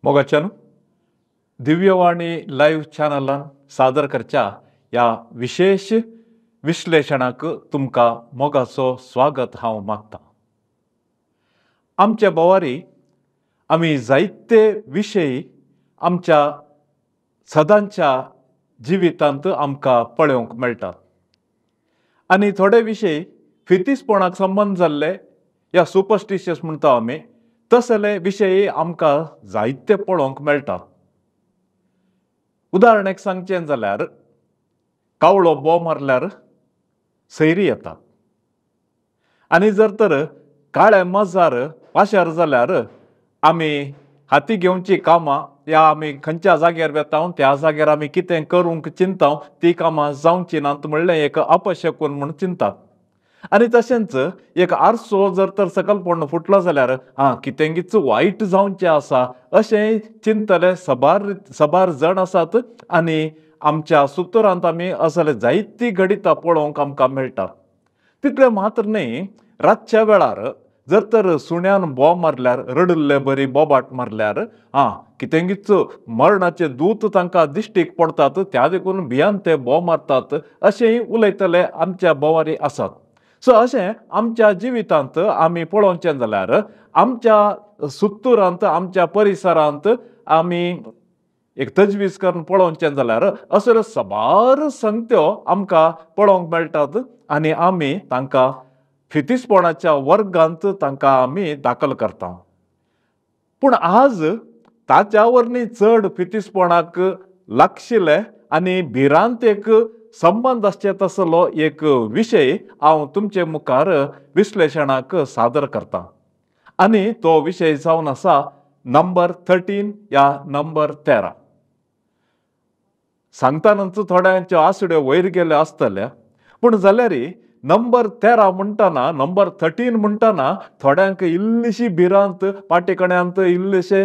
मोगाच्यान Divyavani live चॅनलान सादर करच्या ह्या विशेष विश्लेशणाक तुमकां मोगाचो स्वागत हांव मागता। आमच्या बोवारी आमी जायते विशय आमच्या सदांच्या जिवितांत आमकां पळोवंक मेळटात आनी थोडे विशय फितीसपणाक संबंद जाल्ले या सुपरस्टिशियस म्हणटा आमी तसले विशय आमकां जायते पळोवंक मेळटात। उदाहरण एक सांगचें जाल्यार कावळो बो मारल्यार सैरी येतात आनी जर तर काळे मजार पाशार जाल्यार आमी हाती घेवची कामां या आमी खंयच्या जाग्यार वेता त्या जाग्यार आमी कितें करूंक चिंता ती कामां जावची नात म्हणलें एक अपशकून म्हूण चिंतात। आनी तशेंच एक आरसो जर तर सकल पडून फुटलो जाल्यार आं कितेंगीच वायट जावचें आसा अशें चिंतले सबार सबार जण आसात आनी आमच्या सुतरांत आमी असले जायती घडितां पळोवंक आमकां मेळटा। तितलें मात्र न्हय, रातच्या वेळार जर तर सुण्यान बो मारल्यार रडिल्ले बरी बोबाट मारल्यार आं कितेंगीच मरणाचे दूत तांकां दिश्टीक पडटात त्या देखून भियान ते बो मारतात अशेंय उलयतले आमच्या बोवारी आसात। सो अशें आमच्या जिवितांत आमी पळोवचें जाल्यार आमच्या सुत्तुरांत आमच्या परिसरांत आमी एक तजवीज करून पळोवचें जाल्यार असल्यो साबार संगत्यो आमकां पळोवंक मेळटात आनी आमी तांकां फितीसपणाच्या वर्गांत तांकां आमी दाखल करता। पूण आज ताच्या वरवीं चड फितीसपणाक लागशिल्लें आनी भिरांतेक संबंद आसचे तसलो एक विशय हांव तुमचे मुखार विश्लेशणाक सादर करता आनी तो विशय जावन आसा नंबर 13 या नंबर 13। सांगतानाच थोड्यांच्यो आसड्यो वयर गेल्यो आसतल्या, पूण जाल्यार नंबर 13 म्हणटना नंबर 13 म्हणटना थोड्यांक इल्लीशी भिरांत पाटेकण्यांत इल्लेशे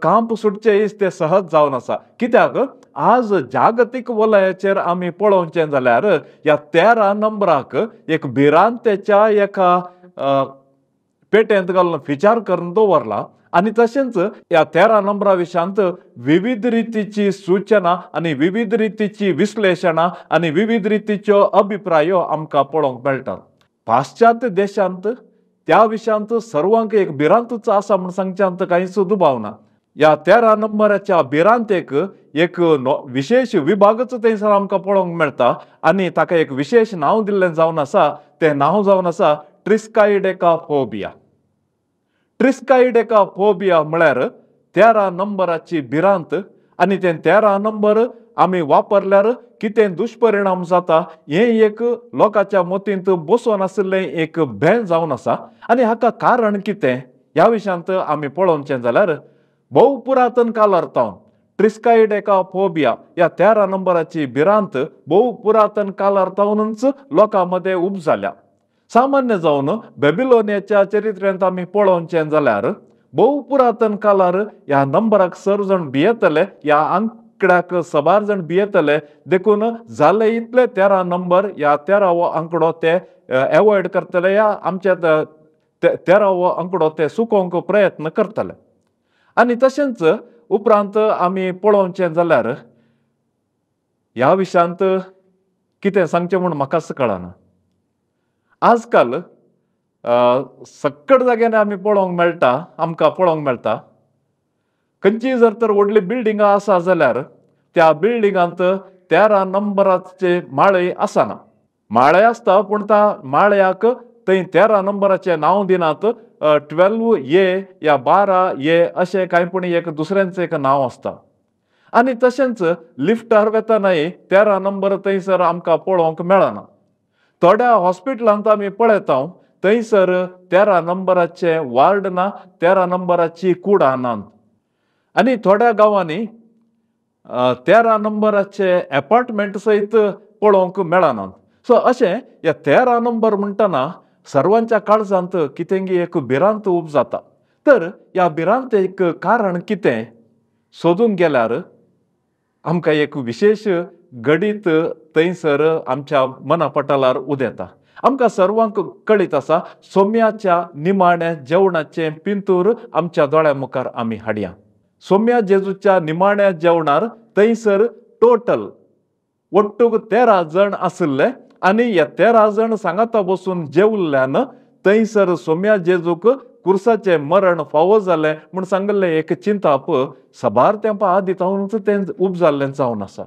कांप सुटचे ते सहज जावन आसा। कित्याक आज जागतीक वलयाचेर आमी पळोवचें जाल्यार ह्या 13 नंबराक एक भिरांतेच्या एका पेटेंत घालून विचार करून दवरला आनी तशेंच ह्या 13 नंबरा विशयांत विविध रितीची सूचना आनी विविध रितीची विश्लेशणां आनी विविध रितीच्यो अभिप्रायो आमकां पळोवंक मेळटात। पाश्चात्य देशांत त्या विशयांत सर्वांक एक भिरांतूच आसा म्हूण सांगच्यांत कांयच दुबाव ना। ह्या 13 नंबराच्या भिरांतेक एक विशेष विभागच थंयसर आमकां पळोवंक मेळटा आनी ताका एक विशेष नांव दिल्लें जावन आसा, तें नांव जावन आसा ट्रिस्काइडेकाफोबिया। ट्रिस्काइडेकाफोबिया म्हळ्यार 13 नंबराची भिरांत आनी तें 13 नंबर आमी वापरल्यार कितें दुश्परिणाम जाता हें एक लोकांच्या मतींत बसोन आशिल्लें एक भें जावन आसा आनी हाका कारण कितें ह्या विशयांत आमी पळोवचें जाल्यार भोव पुरातन काळार तावन ट्रिस्काइडेकाफोबिया ह्या 13 नंबराची भिरांत भोव पुरातन काळार तावनूच लोकां मदें उब जाल्या। सामान्य जावन बेबिलोनियाच्या चरित्र्यांत आमी पळोवचें जाल्यार भोव पुरातन काळार ह्या नंबराक सर्व जाण भियेतले, ह्या आंकड्याक सबार जाण भियेतले, देखून जाले इतले 13 नंबर ह्या 13वो आंकडो ते एवॉयड करतले या आमच्या 13वो आंकडो ते चुकोवंक प्रयत्न करतले। आनी तशेंच उपरांत आमी पळोवचें जाल्यार ह्या विशयांत कितें सांगचें म्हूण म्हाकाच कळना। आजकाल सक्कड जाग्यांनी आमी पळोवंक मेळटा, आमकां पळोवंक मेळटा खंयची जर तर व्हडली बिल्डिंगां आसा जाल्यार त्या बिल्डिंगांत 13 नंबराचे माळे आसना, माळे आसता पूण त्या माळ्याक थंय 13 नंबराचें नांव दिनात, 12A या 12A अशें कांय पूण एक दुसऱ्यांचें एक नांव आसता। आनी तशेंच लिफ्टार वेतनाय 13 नंबर थंयसर आमकां पळोवंक मेळना। थोड्या हॉस्पिटलांत आमी पळयता थंयसर 13 नंबराचें वार्ड ना, 13 नंबराची कुडां नात आनी थोड्या गांवांनी 13 नंबराचे एपार्टमेंट सयत पळोवंक मेळनात। सो अशें ह्या 13 नंबर म्हणटना सर्वांच्या काळजांत कितेंगी एक भिरांत उब जाता। तर ह्या भिरांतेक कारण कितें सोदूंक गेल्यार आमकां एक विशेष घडीत थंयसर आमच्या मनापटलार उदेता। आमकां सर्वांक कळीत आसा सोम्याच्या निमाण्या जेवणाचें पिंतूर आमच्या दोळ्या मुखार आमी हाडया। सोम्या जेजूच्या निमाण्या जेवणार थंयसर टोटल ಒಟ್ಟುಗು 13 जण आशिल्ले आनी ह्या 13 जण सांगाता बसून जेवल्ल्यान थंयसर सोम्या जेजूक कुर्साचें मरण फावो जालें म्हूण सांगिल्लें एक चिंताप साबार तेंपा आदी तावनूच तें उब जाल्लें जावन आसा.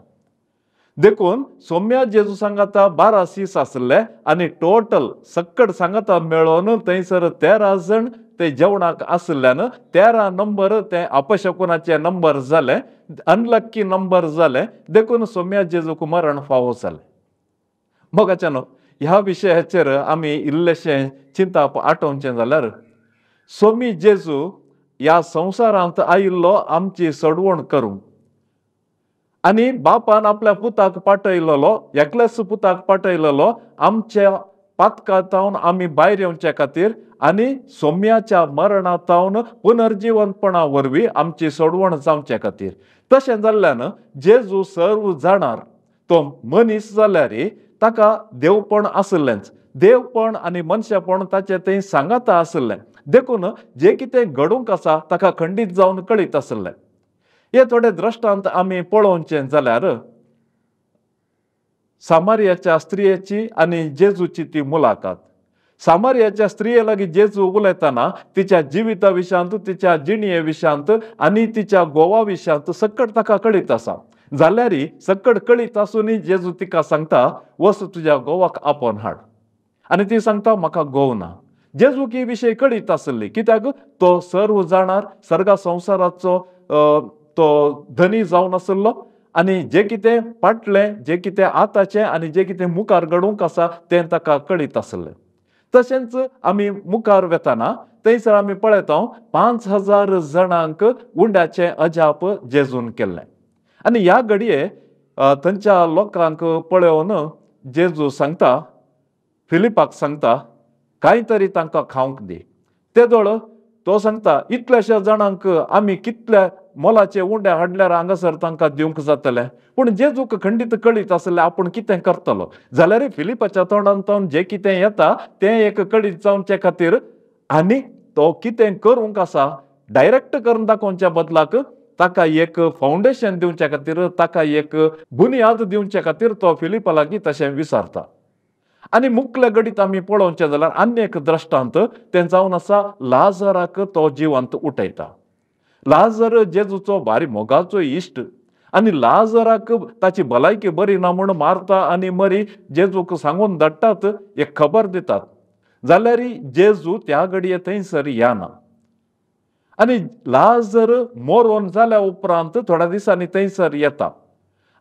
देखून सोम्या जेजू सांगाता 12 शीस आशिल्ले आनी टोटल सक्कड सांगाता मेळोवन थंयसर 13 जण ते जेवणाक आशिल्ल्यान 13 नंबर ते अपशकुनाचे नंबर जाले, अनलक्की नंबर जाले. देखून सोम्या जेजूक मरण फावो जालें. मोगाच्यानो ह्या विशयाचेर आमी इल्लेशें चिंताप आठोवचें जाल्यार सोमी जेजू ह्या संवसारांत आयिल्लो आमची सडवण करूंक आनी बापान आपल्या पुताक पाठयलेलो, एकल्याच पुताक पाठयलेलो आमच्या पातकांतावन आमी भायर येवचे खातीर आनी सोम्याच्या मरणातावन पुनर्जिवनपणा वरवीं आमची सोडवण जावचे खातीर. तशें जाल्ल्यान जेजू सर्व जाणार, तो मनीस जाल्यार ताका देवपण आशिल्लेंच, देवपण आनी मनशेपण ताचें थंय सांगाता आशिल्लें. देखून जें कितें घडूंक आसा ताका खंडीत जावन कळीत आशिल्लें. हे थोडे दृश्टांत आमी पळोवचें जाल्यार सामारियाच्या स्त्रियेची आनी जेजूची ती मुलाकात. सामारियाच्या स्त्रिये लागीं जेजू उलयतना तिच्या जिविता विशयांत, तिच्या जिणये विशयांत आनी तिच्या गोवा विशयांत सक्कड ताका कळीत आसा. जाल्यार सक्कड कळीत आसूनय जेजू तिका सांगता वच तुज्या गोवाक आपोवन हाड, आनी ती सांगता म्हाका गोव ना. जेजूक ही विशय कळीत आसली कित्याक तो सर्व जाणार, सर्गा संवसाराचो तो धनी जावन आशिल्लो आनी जें कितें फाटलें, जें कितें आतांचें आनी जें कितें मुखार घडूंक आसा तें ताका कळीत आसलें. तशेंच आमी मुखार वेतना थंयसर आमी पळयता 5000 जाणांक उंड्याचें अजाप जेजून केल्लें आनी ह्या घडये थंयच्या लोकांक पळोवन जेजू सांगता, फिलिपाक सांगता कांय तरी तांकां खावंक दी. तेदोळ तो सांगता इतल्याश्या जाणांक आमी कितल्या मोलाचे उंडे हाडल्यार हांगासर तांकां दिवंक जातलें. पूण जेजूक खंडीत कळीत आसलें आपूण कितें करतलो. जाल्यार फिलिपाच्या तोंडांत जें कितें येता तें एक कळीत जावचे खातीर आनी तो कितें करूंक आसा डायरेक्ट करून दाखोवच्या बदलाक ताका एक फावंडेशन दिवचे खातीर, ताका एक बुनियाद दिवचे खातीर तो फिलिपा लागीं तशें विचारता. आनी मुखले घडीत आमी पळोवचें जाल्यार आनी एक दृश्टांत तें जावन आसा लाजराक तो जिवंत उठयता. लाजर जेजूचो भारी मोगाचो इश्ट आनी लाजराक ताची भलायकी बरी ना म्हूण मारता आनी मरी जेजूक सांगून धाडटात, एक खबर दितात. जाल्यार जेजू त्या घडये थंयसर येना आनी लाजर मरोन जाल्या उपरांत थोड्या दिसांनी थंयसर येता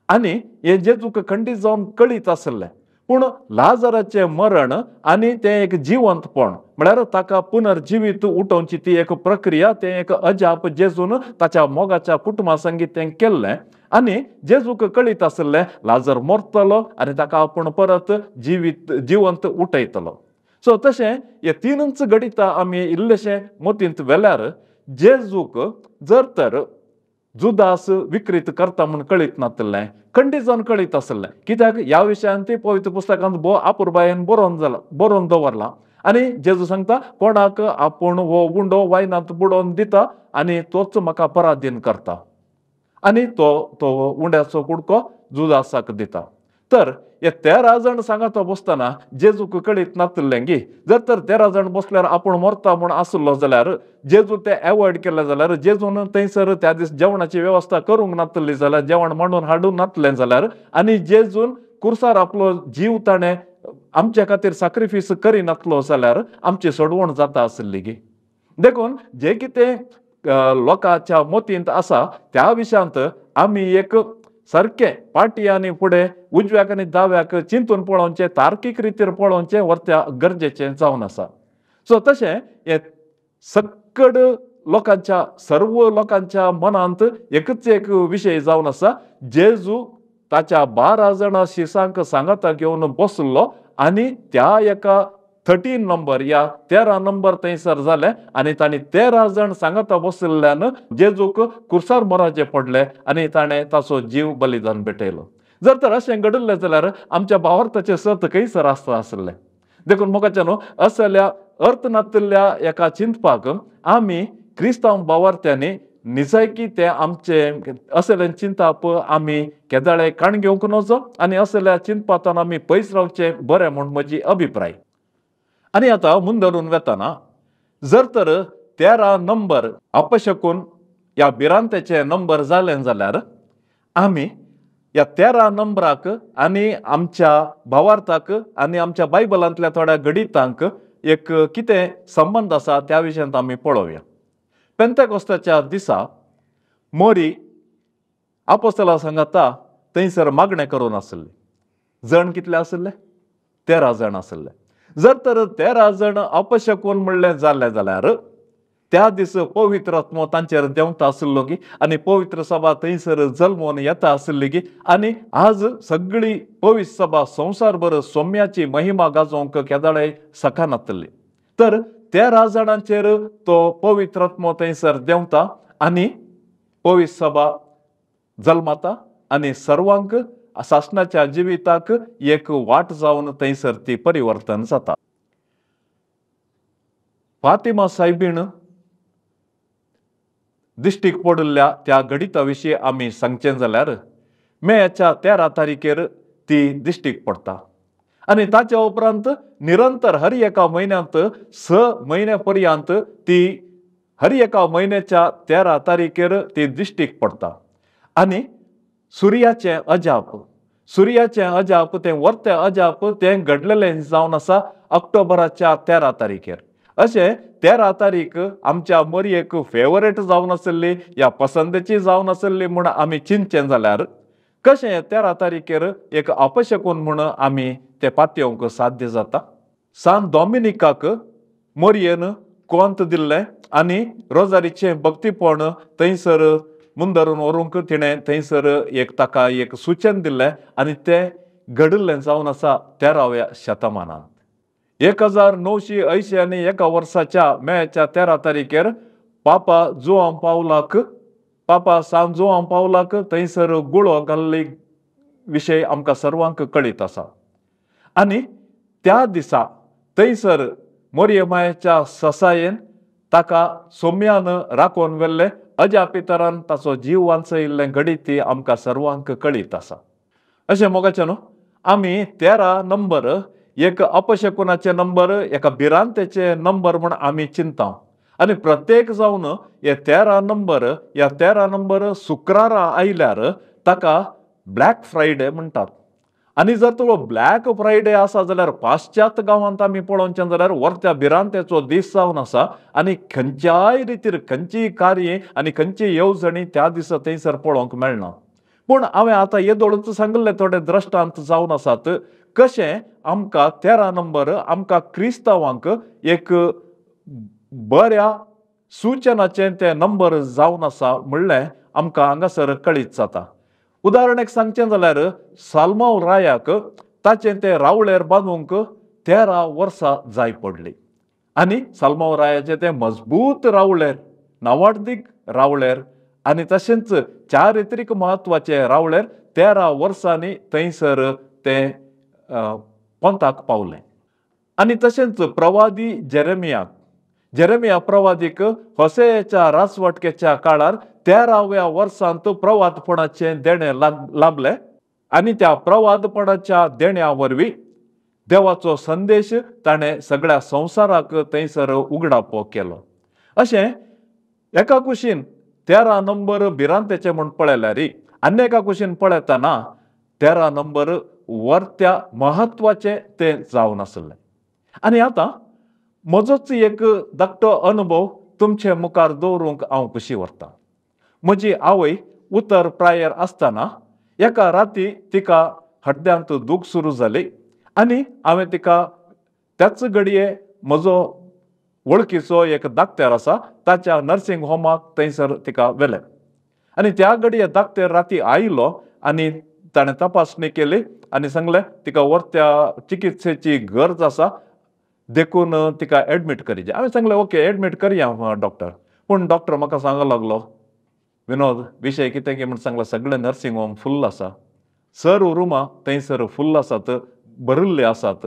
आनी हें जेजूक खंडीत जावन कळीत आसलें. पूण लाजराचें मरण आनी तें एक जिवंतपण म्हळ्यार ताका पुनर्जिवीत उठोवची ती एक प्रक्रिया, तें एक अजाप जेजून ताच्या मोगाच्या कुटुंबा संगीत तें केल्लें आनी जेजूक कळीत आसलें लाजर मरतलो आनी ताका आपूण परत जिवंत उठयतलो. सो तशें हे तिनूच घडितां आमी इल्लेशें मतींत व्हेल्यार जेजूक जर तर जुदास विकृत करता म्हूण कळीत नातलें, खंडीत जावन कळीत आसलें कित्याक ह्या विशयांत पवित्र पुस्तकांत भोव आपुरबायेन बरोवन जाला, बरोवन दवरलां. आनी जेजू सांगता कोणाक आपूण हो उंडो वायनांत बुडोवन दिता आनी तोच म्हाका पराधीन करता आनी तो तो उंड्याचो कुडको जुदासाक दिता. तर हे 13 जाण सांगाता बसतना जेजूक कळीत नातलें गी जर तर 13 जाण बसल्यार आपूण मरता म्हूण आसलो जाल्यार जेजू ते एवॉयड केले जाल्यार, जेजून थंयसर त्या दीस जेवणाची वेवस्था करूंक नातली जाल्यार, जेवण मांडून हाडूंक नातलें जाल्यार आनी जेजून कुर्सार आपलो जीव ताणें आमच्या खातीर साक्रिफीस करिनातलो जाल्यार आमची सोडवण जाता आसली गी. देखून जें कितें लोकांच्या मतींत आसा त्या विशयांत आमी एक सारकें पाटी आनी फुडें उजव्याक आनी दाव्याक चिंतून पळोवचें, तार्कीक रितीर पळोवचें वर्त्या गरजेचें जावन आसा. सो तशें हें सक्कड लोकांच्या सर्व लोकांच्या मनांत एकच एक विशय जावन आसा, जेजू ताच्या 12 जाणां शिसांक सांगाता घेवन बसलो आनी त्या एका 13 नंबर या 13 नंबर थंयसर जाले आनी तांणी 13 जाण सांगाता बशिल्ल्यान जेजूक कुर्सार मराचें पडलें आनी ताणें ताचो जीव बलिदान भेटयलो. जर तर अशें घडिल्लें जाल्यार आमच्या भावार्थाचें सत खंयसर आसता आसलें. देखून मोगाच्या न्हू असल्या अर्थ नातिल्ल्या एका चिंतपाक आमी क्रिस्तांव भावार्थ्यांनी निजायकी तें आमचें असलें चिंताप आमी केदाळे काण घेवंक नजो आनी असल्या चिंतपांतल्यान आमी पयस रावचें बरें म्हूण म्हजी अभिप्राय. आनी आतां मुंदरून वेतना जर तर 13 नंबर अपशकून ह्या भिरांतेचे नंबर जालें जाल्यार आमी ह्या 13 नंबराक आनी आमच्या भावार्थाक आनी आमच्या बायबलांतल्या थोड्या घडितांक एक कितें संबंद आसा त्या विशयांत आमी पळोवया. पेंतेकोस्ताच्या दिसा मोरी आपोस्तला सांगाता थंयसर मागणें करून आसली. जण कितले आशिल्ले? 13 जाण आशिल्ले. जर तर 13 जाण अपशकून म्हणलें जालें जाल्यार त्या दीस पवित्र आत्मो तांचेर देंवता आशिल्लो की आनी पवित्र सभा थंयसर जल्मोन येता आशिल्ली की आनी आज सगळी पवित्र सभा संवसारभर सोम्याची महिमा गाजोवंक केदाळे सकानातली. तर 13 जाणांचेर तो पवित्र आत्मो थंयसर देंवता आनी पवित्र सभा जल्माता आनी सर्वांक सासणाच्या जिविताक एक वाट जावन थंयसर ती परिवर्तन जाता. फातिमा सायबीण दिश्टीक पडिल्ल्या त्या घडिता विशीं आमी सांगचें जाल्यार मेच्या 13 तारखेर ती दिश्टीक पडटा आनी ताच्या उपरांत निरंतर हर एका म्हयन्यांत 6 म्हयन्या पर्यंत ती हर एका म्हयन्याच्या 13 तारखेर ती दिश्टीक पडटा. आनी सुर्याचें अजाप, सुर्याचें अजाप तें वर्तें अजाप तें घडलेलें जावन आसा ऑक्टोबराच्या 13 तारखेर. अशें 13 तारीख आमच्या मरयेक फेवरेट जावन आशिल्ली या पसंदेची जावन आशिल्ली म्हूण आमी चिंतचें जाल्यार कशें 13 तारखेर एक अपशकून म्हूण आमी तें पातयेवंक साध्य जाता. सान डॉमिनिकाक मोरयेन कोंत दिल्लें आनी रोजारीचें भक्तीपण थंयसर मुंदरून व्हरूंक तिणें थंयसर एक ताका एक सुचन दिल्लें आनी तें घडिल्लें जावन आसा 13व्या शतमानांत. 1981 वर्साच्या मेच्या 13 तारखेर पापा जुआंव पावलाक, पापा सान जुआंव पावलाक थंयसर गुळो घाल्ली विशय आमकां सर्वांक कळीत आसा. आनी त्या दिसा थंयसर मोरये मायेच्या ससायेन ताका सोम्यान राखोवन व्हेल्लें अजापितरान ताचो जीव वांचयिल्लें घडीत ती आमकां सर्वांक कळीत आसा. अशें मोगाचें न्हू आमी 13 नंबर एक अपशकुनाचे नंबर, एका भिरांतेचे नंबर म्हूण आमी चिंता आनी प्रत्येक जावन हे 13 नंबर, ह्या 13 नंबर शुक्रारा आयल्यार ताका ब्लॅक फ्रायडे म्हणटात. आनी जर तो ब्लॅक फ्रायडे आसा जाल्यार पाश्चात्य गांवांत आमी पळोवचें जाल्यार वर्त्या भिरांतेचो दीस जावन आसा आनी खंयच्याय रितीर खंयचीय कार्य आनी खंयची येवजणी त्या दिसा थंयसर पळोवंक मेळना. पूण हांवें आतां येदोळूच सांगिल्ले थोडे द्रश्टांत जावन आसात कशें आमकां 13 नंबर आमकां क्रिस्तांवांक एक बऱ्या सुचनाचें तें नंबर जावन आसा म्हणलें आमकां हांगासर कळीत जाता. उदाहरण एक सांगचें जाल्यार साल्माव रायाक ताचें तें रावळेर बांदूंक 13 वर्सां जाय पडली आनी साल्माव रायाचें तें मजबूत रावळेर, नावाडदीक रावळेर आनी तशेंच चारित्रीक म्हत्वाचें रावळेर 13 वर्सांनी थंयसर तें पंथाक पावलें. आनी तशेंच प्रवादी जेरेमियाक, जेरेमिया प्रवादीक होसेयाच्या राजवटकेच्या काळार 13व्या वर्सांत प्रवादपणाचें देणें लाभलें आनी त्या प्रवादपणाच्या देण्या वरवीं देवाचो संदेश ताणें सगळ्या संवसाराक थंयसर उगडापो केलो. अशें एका कुशीन 13 नंबर भिरांतेचें म्हूण पळयल्यार आनी एका कुशीन पळयतना 13 नंबर वर्त्या म्हत्वाचें तें जावन आशिल्लें. आनी आतां म्हजोच एक धाकटो अनुभव तुमचे मुखार दवरूंक हांव खुशी व्हरतां. म्हजी आवय उतर प्रायर आसतना एका राती तिका हड्ड्यांत दूख सुरू जाली आनी हांवें तिका त्याच घडये म्हजो वळखीचो एक दाक्तेर आसा ताच्या नर्सिंग होमाक थंयसर तिका व्हेलें आनी त्या घडये दाक्तेर राती आयलो आनी ताणें तपासणी केली आनी सांगलें तिका वर्त्या चिकित्सेची गरज आसा देखून तिका एडमीट करीजे. हांवें सांगलें ओके एडमीट करया डॉक्टर. पूण डॉक्टर म्हाका सांगूंक लागलो विनोद विशय कितें की म्हण सांगलें सगळें नर्सिंग होम फुल्ल आसा, सर्व रुमां थंयसर फुल्ल आसात, भरिल्ले आसात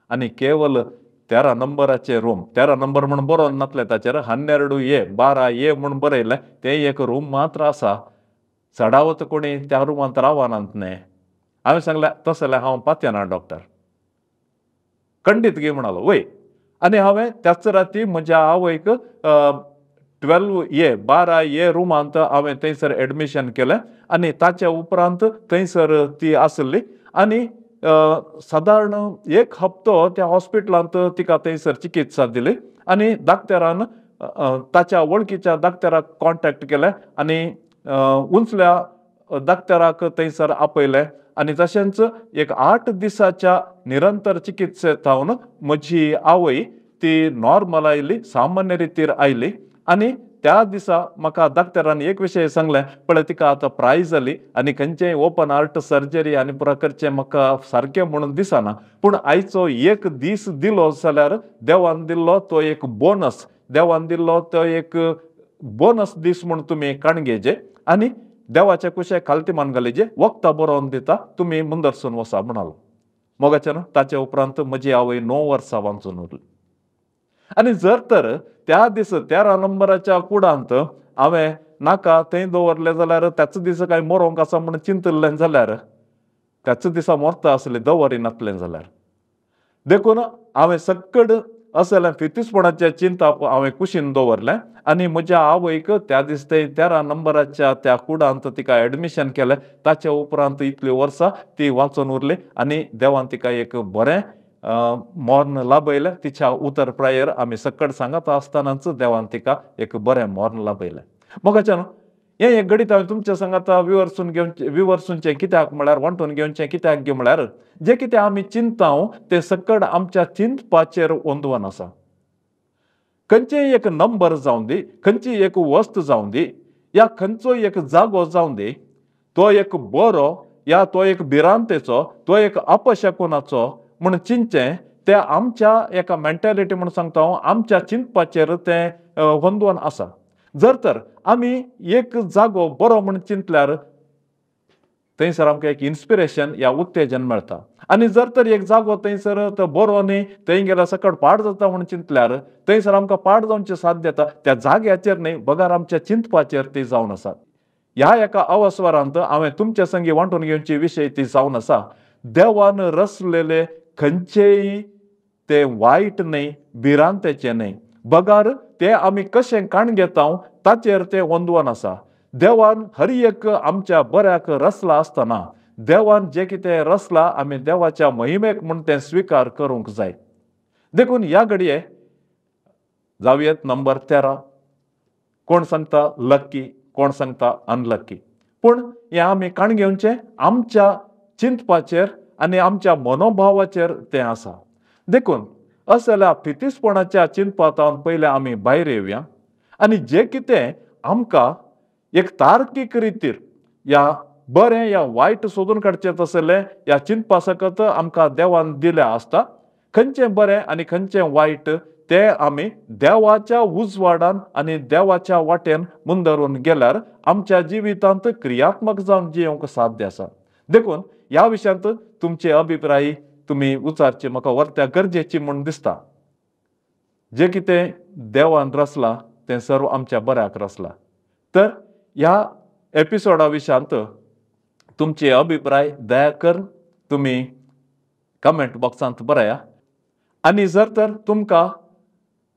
आनी केवल 13 नंबराचें रूम, 13 नंबर म्हूण बरोवन नासलें ताचेर, 12 ए 12 ए म्हूण बरयलें, तें एक रूम मात्र आसा, चडावत कोणी त्या रुमांत रावनात न्ही. हांवें सांगलें तशें जाल्यार हांव पातयेना डॉक्टर. खंडीत गे म्हणालो वय. आनी हांवें त्याच राती म्हज्या आवयक 12 ए 12 ए रुमांत हांवें थंयसर एडमिशन केलें आनी ताच्या उपरांत थंयसर ती आसली आनी सादारण एक हप्तो त्या हॉस्पिटलांत तिका थंयसर चिकित्सा दिली आनी डाक्टरान ताच्या वळखीच्या डाक्टराक कॉन्टेक्ट केलें आनी उंचल्या डाक्टराक थंयसर आपयलें आनी तशेंच एक 8 दिसाच्या निरंतर चिकित्से थावन म्हजी आवय ती नॉर्मल आयली, सामान्य रितीर आयली. आनी त्या दिसा म्हाका डाक्टरान एक विशय सांगलें, पळय तिका आतां प्राय जाली आनी खंयचेय ओपन हार्ट सर्जरी आनी पुरा करचें म्हाका सारकें म्हणून दिसना, पूण आयचो एक दीस दिलो जाल्यार देवान दिल्लो तो एक बोनस, देवान दिल्लो तो एक बोनस दीस म्हूण तुमी काणगेजे आनी देवाच्या कुशे खालती मान घालिजे, वखदां बरोवन दिता तुमी मुंदरसून वसा म्हणालो. मोगाच्यान ताचे उपरांत म्हजी आवय 9 वर्सां वांचून उरली. आनी जर तर त्या दीस 13 नंबराच्या कुडांत हांवें नाका थंय दवरलें जाल्यार त्याच दिसा कांय मरोंक आसा म्हूण चिंतिल्लें जाल्यार त्याच दिसा मरता आसलें दवरिनासलें जाल्यार. देखून हांवें सक्कड असलें फितीसपणाचें चिंतप हांवें कुशीन दवरलें आनी म्हज्या आवयक त्या दीस थंय 13 नंबराच्या त्या कुडांत तिका एडमिशन केलें. ताच्या उपरांत इतलीं वर्सां ती वाचून उरली आनी देवान तिका एक बरें मर्ण लाभयलें. तिच्या उतर प्रायेर आमी सक्कड सांगता आसतनाच देवान तिका एक बरें मर्ण लाभयलें. मोगाच्यान हें एक घडीत हांवें तुमच्या सांगाता विवर्सून घेवचें, विवर्सूनचें कित्याक म्हळ्यार वांटून घेवचें कित्याक गे म्हळ्यार जें कितें आमी चिंतता तें सक्कड आमच्या चिंतपाचेर ओंदवन आसा. खंयचेय एक नंबर जावं दी, खंयची एक वस्त जावं दी, या खंयचो एक जागो जावं दी, तो एक बरो या तो एक भिरांतेचो, तो एक अपशकुनाचो म्हूण चिंतचें तें आमच्या एका मेंटेलिटी म्हूण सांगता हांव, आमच्या चिंतपाचेर तें होंदवन आसा. जर तर आमी एक जागो बरो म्हूण चिंतल्यार थंयसर आमकां एक इन्स्पिरेशन या उत्तेजन मेळटा आनी जर तर एक जागो थंयसर तो बरो न्ही, थंय गेल्यार सकट पाड जाता म्हूण चिंतल्यार थंयसर आमकां पाड जावची साध्यता त्या जाग्याचेर न्ही बगर आमच्या चिंतपाचेर ती जावन आसा. ह्या एका अवस्वरांत हांवें तुमच्या संगी वांटून घेवची विशय ती जावन आसा, देवान रचलेले खंयचेय ते वायट न्ही, भिरांतेचें न्ही, बगर ते आमी कशें काण घेता ताचेर ते ओंदवन आसा. देवान हर एक आमच्या बऱ्याक रचला आसतना देवान जें कितें रचला आमी देवाच्या महिमेक म्हूण तें स्विकार करूंक जाय. देखून ह्या घडये जावयेत नंबर 13, कोण सांगता लक्की, कोण सांगता अनलक्की, पूण हें आमी काण घेवचें आमच्या चिंतपाचेर आनी आमच्या मनोभावाचेर तें आसा. देखून असल्या फितीसपणाच्या चिंतपांत पयलें आमी भायर येवया आनी जें कितें आमकां एक तार्कीक रितीर या बरें या वायट सोदून काडचें तसलें ह्या चिंतपा सकत आमकां देवान दिलें आसता, खंयचें बरें आनी खंयचें वायट तें आमी देवाच्या उजवाडान आनी देवाच्या वाटेन मुंदरून गेल्यार आमच्या जिवितांत क्रियात्मक जावन जियोंक साध्य आसा. देखून ह्या विशयांत तुमचे अभिप्राय तुमी उचारचे म्हाका वर्त्या गरजेची म्हूण दिसता. जें कितें देवान रचलां तें सर्व आमच्या बऱ्याक रचलां. तर ह्या एपिसोडा विशयांत तुमचे अभिप्राय दया करून तुमी कमेंट बॉक्सांत बरया आनी जर तर तुमकां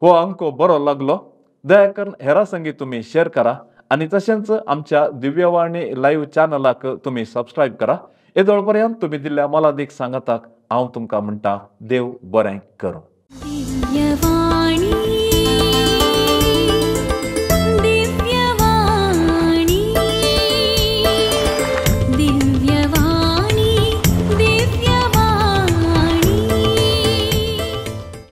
हो अंको बरो लागलो दया करून हेरा संगी तुमी शेअर करा आनी तशेंच आमच्या दिव्यवाणी लायव्ह चॅनलाक तुमी सबस्क्रायब करा. येदोळ पर्यंत तुमी दिल्ल्या मोलादीक सांगाताक हांव तुमकां म्हणटा देव बरें करूं.